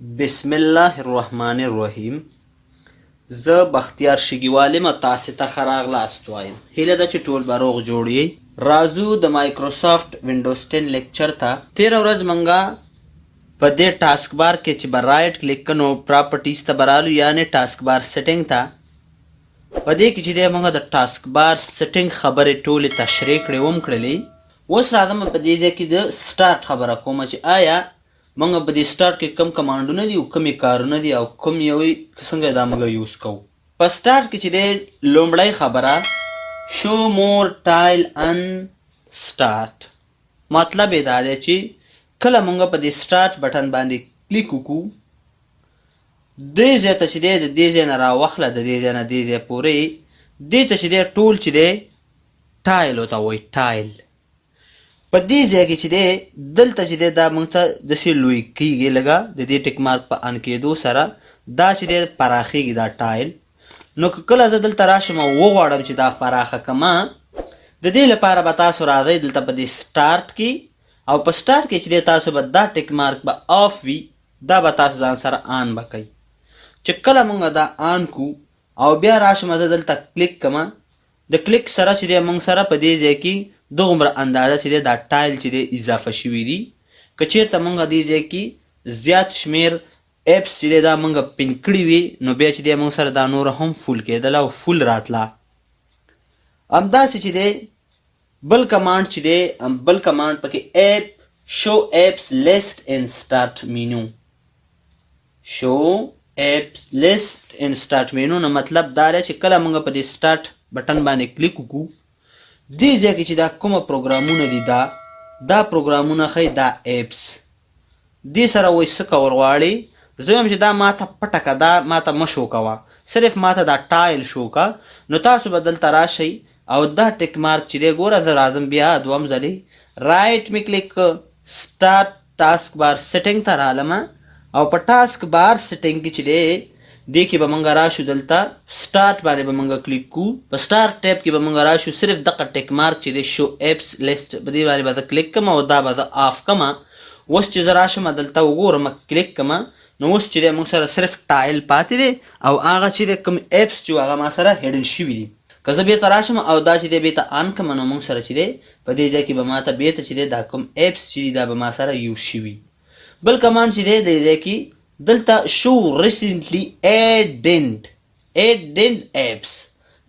بسم الله الرحمن الرحیم. زه بختیار شګیوال یم، تاسې ته ښه راغلاست وایم. هیله ده چې ټول به روغ جوړ یئ. راځو د مایکروسافټ وینډوز 10 لیکچر ته. تېره ورځ مونږه په دې ټاسک بار کې چې به رایټ کلیک کنو، پراپرټیز ته به رالو، یعنې ټاسک بار سیټینګ ته. په دې کې چې دی، مونږ د ټاسک بار سیټینګ خبرې ټولې تشریح کړې وم کړلې. اوس راځم، په دې ځای کې د سټارټ خبره کوم چې آیا مونږ په دې سټارټ کې کوم کمانډونه دي او کومې کارونه دي او کوم یو څنګه دا موږ یوز کوو. په سټارټ کې چې دی، لومړی خبره show more tile on start. مطلب یې دا دی چې کله مونږ په دې سټارټ بټن باندې کلیک وکړو، دې ځای ته چې دی، د دې ځای نه راوخله، د دې ځای نه دې ځای پورې، دې ته چې دی، ټول چې دی tile ته وایي. tile په دې ځای کې چې دی، دلته چې دی، دا موږ ته داسې لوی کیږي لږه. د دې ټیک مارک په آن کېدو سره دا چې دی پراخیږي دا tile. نو که کله زه دلته راشم او وغواړم چې دا پراخه کما، د دې لپاره به تاسو راځئ دلته په دې سټارټ کې، او په سټارټ کې چې دی، تاسو به دا ټیک مارک به آف وي، دا به تاسو ځان سره آن به کوئ. چې کله موږ دا آن کو او بیا راشم زه دلته کلیک کما، د کلیک سره چې دی، موږ سره په دې ځای کې دغومره اندازه چې دی، دا tile چې دی اضافه شوي دي. که چیرته موږ دې ځای کې زیات شمیر اپس چې دی، دا موږ پین کړي وي، نو بیا چې دی، موږ سره دا نور هم full کېدله او full راتله. همداسې چې دی، بل کمانډ چې دی، بل کمانډ پکې show apps list in start menu. show apps list in start menu نو مطلب دا دی چې کله موږ په دې سټارټ بټن باندې کلیک وکړو، دې ځای کې چې دا کومه پروګرامونه دي، دا پروګرامونه ښیي، دا اپس. دې سره وایي څه کول غواړي؟ زه وایم چې دا ماته پټه که، دا ماته مه شو کوه، صرف ماته دا tile شو که. نو تاسو به دلته راشئ او دا ټیک مارک چې دی، ګوره، زه راځم بیا دوم ځلې، رایټ می کلیک، سټارټ ټاسک بار سیټینګ ته رالم، او په ټاسک بار سیټینګ کې چې دی، دې کې به مونږ راشو، دلته سټارټ باندې به مونږ کلیک کو، په سټارټ ټیب کې به مونږ راشو، صرف دغه ټیک مارک چې دی، شو اپس لیست، په دې باندې به زه کلیک کوم او دا به زه آف کوم. اوس چې زه راشم دلته وګورم، کلیک کوم، نو اوس چې دی، موږ سره صرف tile پاتې دی او هغه چې دی، کوم اپس چې هغه ما سره hidden شوي دي. که زه بیرته راشم او دا چې دی بیرته آن کړم، نو موږ سره چې دی، په دې ځای کې به ماته بیرته چې دی، دا کوم اپس چې دي، دا به ما سره یوز شوي. بل کمانډ چې دی، دې ځای کې دلته show recently added apps.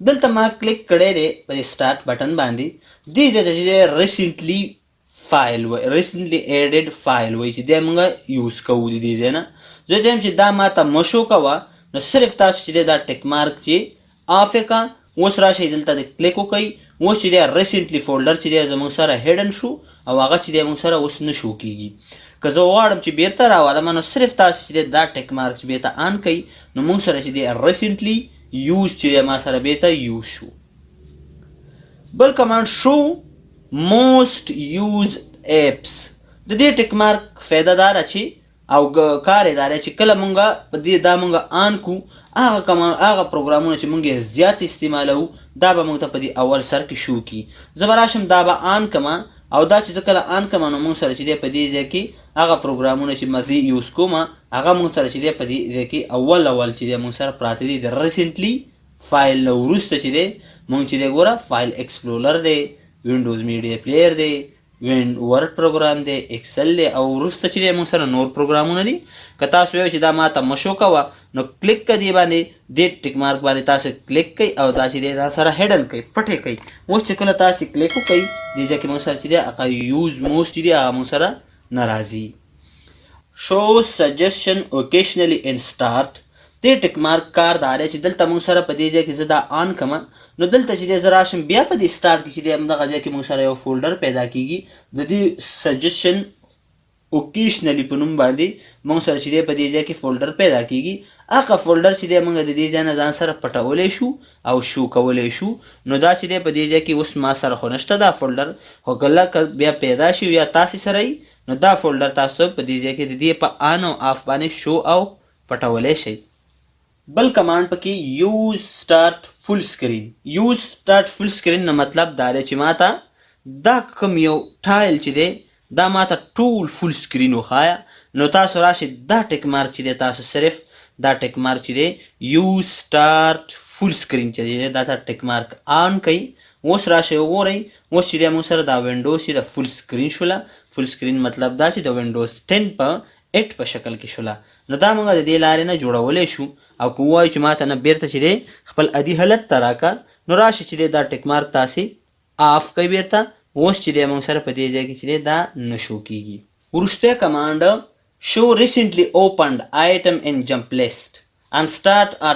دلته ما کلیک کړی دی په سټارټ بټن باندې، دې ځای ته چې دی، ریسنټلی فایل وای، ریسنټلی ایډډ فایل وای چې دی موږ یوز کوو. د دې ځای نه زه وایم چې دا ماته مه شو کوه. نو صرف تاسو چې دی، دا ټیک مارک چې آف کړه، اوس راشئ دلته د کلیک وکړئ. اوس چې دی، ریسنټلی فولډر چې دی، زموږ سره hidden شو او هغه چې دی، موږ سره اوس نه شو کیږي. که زه غواړم چې بیرته راولم، نو صرف تاسو چې دی، دا ټیک مارک چې بیرته آن کړئ، نو موږ سره چې دی، ریسنټلی یوز چې دی، ما سره بیرته یوز شو. بل کمانډ show most used apps. د دې ټیک مارک فایده دا ده چې او کار یې دا دی چې کله مونږه په دې دا مونږه آن کو، هغه کوم هغه پروګرامونه چې مونږ یې زیات استعمالوو، دا به مونږ ته په دې اول سر کې شو کی. زه به راشم، دا به آن کما، او دا چې زه کله آن کما، نو مونږ سره چې دی، په دې ځای کې هغه پروګرامونه چې مزي یوز کوم، هغه مونږ سره چې دی، په دې ځای کې اول اول چې دی، مونږ سره پراته دي. د ریسنټلی فایل نه وروسته چې دی، مونږ چې دی، ګوره، فایل ایکسپلورر دی، وینډوز میډیا پلیر دی، وین ورډ پروګرام دی، ایکسل دی، او وروسته چې دی، موږ سره نور پروګرامونه دي. که تاسو یو چې دا ماته مه شو کوه، نو کلیک که دې باندې، دې ټیک مارک باندې تاسو کلیک کړئ او دا چې دی، دا سره hidden کړئ، پټې کړئ. اوس چې کله تاسو کلیک وکړئ، دې ځای کې موږ سره چې دی، هغه یوز موست چې دی، هغه موږ سره نه راځي. show suggestion occasionally in start. دې ټیک مارک کار دا دی چې دلته موږ سره په دې ځای کې زه دا آن کړم، نو دلته چې دی، زه راشم بیا په دې سټارټ کې چې دی، همدغه ځای کې موږ سره یو فولډر پیدا کیږي د دې سجیشن اوکیشنلی په نوم باندې. موږ سره چې دی، په دې ځای کې فولډر پیدا کیږي. هغه فولډر چې دی، موږ د دې ځای نه ځان سره پټولی شو او شو کولی شو. نو دا چې دی، په دې ځای کې اوس ما سره خو نشته دا فولډر، خو کله که بیا پیدا شي یا تاسې سره یي، نو دا فولډر تاسو په دې ځای کې د دې په آن او آف باندې شو او پټولی شئ. بل کمانډ پکې use start full screen. use start full screen نه مطلب دا دی چې ماته دا کوم یو tile چې دی، دا ماته ټول full screen وښایه. نو تاسو راشئ دا ټیک مارک چې دی تاسو صرف دا ټیک مارک چې دی یوز سټارټ فول سکرین چې دی دا ټیک مارک آن کړئ. اوس راشئ وګورئ اوس چې دی موږ سره دا وینډوز چې د فول سکرین شوله. فول سکرین مطلب دا چې د وینډوز 10 په 8 په شکل کې شوله. نو دا موږ د دې لارې نه جوړولی شو. او که ووایو چې ماته نه بیرته چې دی خپل عادي حالت ته راکه، نو راشئ چې دی دا ټیک مارک تاسې آف کړئ بیرته. اوس چې دی موږ سره په دې ځای کې چې دی دا نه شو کیږي. وروستی کمانډ show recently opened item in jump list and start or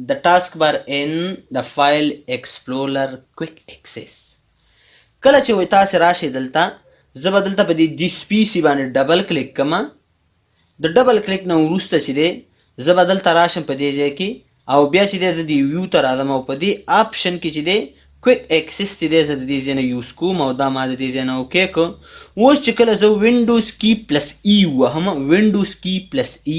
the taskbar in the file explorer quick access. کله چې وای تاسې راشئ دلته، زه به دلته په دې دیس پی سي باندې ډبل کلیک کوم. د ډبل کلیک نه وروسته چې دی زه به دلته راشم په دې ځای کې، او بیا چې دی زه دې ویو ته راځم او په دې آپشن کې چې دی کویک اکسس چې دی زه د دې ځای نه یوز کوم او دا ما د دې ځای نه اوکی کړ. اوس چې کله زه وینډوز کی پلس ای ووهم، وینډوز کی پلس ای،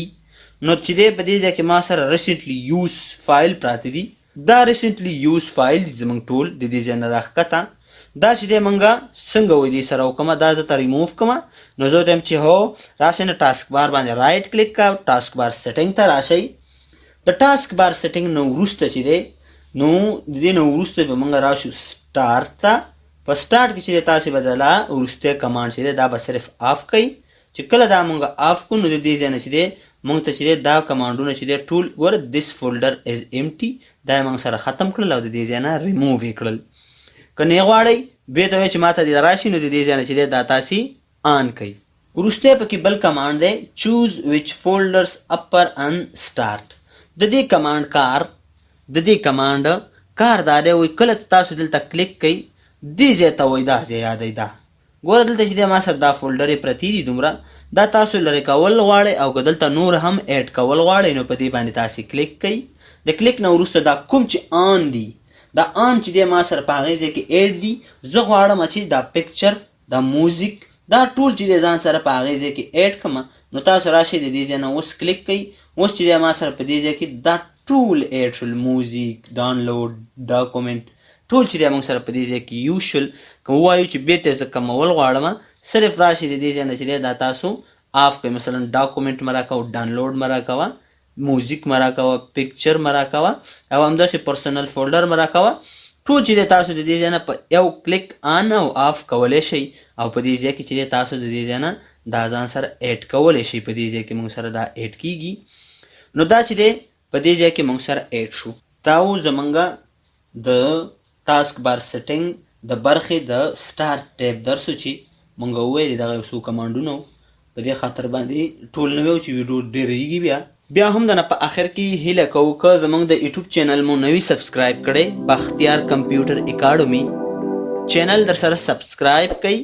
نو چې دی په دې ځای کې ما سره ریسنټلی یوز فایل پراته دي. دا ریسنټلی یوز فایل دي زمونږ ټول د دې ځای نه راښکته. دا چې دی مونږ څنګه وایي دې سره وکړم، دا زه ته ریموو کړم. نو زه ورته وایم چې هو راشئ نو ټاسک بار باندې رایټ کلیک کړه، ټاسک بار سیټینګ ته راشئ. د ټاسک بار سیټینګ نه وروسته چې دی نو د دې نه وروسته به مونږ راشو سټارټ ته. په سټارټ کې چې دی تاسې به د لا وروستی کمانډ چې دی دا به صرف آف کړئ. چې کله دا مونږ آف کړو نو د دې ځای نه چې دی مونږ ته چې دی دا کمانډونه چې دی ټول ګوره this folder is empty، دا یې مونږ سره ختم کړل او د دې ځای نه ریموو یې کړل. که نه غواړئ بیا ته وایي چې ماته دې راشي، نو د دې ځای نه چې دی دا تاسې آن کړئ. وروستی پکې بل کمانډ دی choose which folders upper on start. د دې کمانډ کار د دې کمانډ کار دا دی وایي کله چې تاسو دلته کلیک کړئ دې ځای ته وایي دا ځای یادوئ. دا ګوره دلته چې دی ما سره دا فولډرې پرتې دي دومره، دا تاسو لرې کول غواړئ او که دلته نور هم اډ کول غواړئ نو په دې باندې تاسې کلیک کړئ. د کلیک نه وروسته دا کوم چې آن دي، دا آن چې دی ما سره په هغې ځای کې اډ دي، زه غواړم چې دا پکچر، دا موزیک، دا ټول چې دی ځان سره په هغې ځای کې اډ کړم. نو تاسو راشئ د دې ځای نه اوس کلیک کړئ. اوس چې دی ما سره په دې ځای کې دا ټول اډ شول، موزیک، ډاونلوډ، ډاکومنټ، ټول چې دی موږ سره په دې ځای کې یو شول. که ووایو چې بیرته زه کمول غواړم، صرف راشئ د دې ځای نه چې دی دا تاسو آف کړئ. مثلا ډاکومنټ مه راکوه، ډاونلوډ مه راکوه، موزیک مه راکوه، پکچر مه راکوه او همداسې پرسنل فولډر مه راکوه. ټول چې دی تاسو د دې ځای نه په یو کلیک آن او آف کولی شئ او په دې ځای کې چې دی تاسو د دې ځای نه دا ځان سره اډ کولی شئ. په دې ځای کې موږ سره دا اډ کیږي. نو دا چې دی په دې ځای کې موږ سره اډ شو. دا و زمونږ د ټاسک بار سیټینګ د برخې د سټارټ ټیب درس چې مونږ وویل دغه یو څو کمانډونه وو. په دې خاطر باندې ټول نه ویو چې ویډیو ډېرېږي. بیا هم دنه په آخر کې هیله کوو که زمونږ د یوټیوب چینل مو نوی سبسکرایب کړئ، بختیار کمپیوټر اکاډمي چینل در سره سبسکرایب کړئ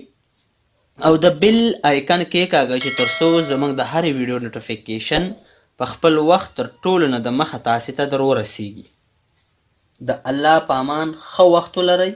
او د بیل آیکن کېکاږئ چې تر څو زمونږ د هرې ویډیو نوټیفیکیشن په خپل وخت تر ټولو نه د مخه تاسې ته در ورسیږي. د الله په امان، ښه وخت ولرئ.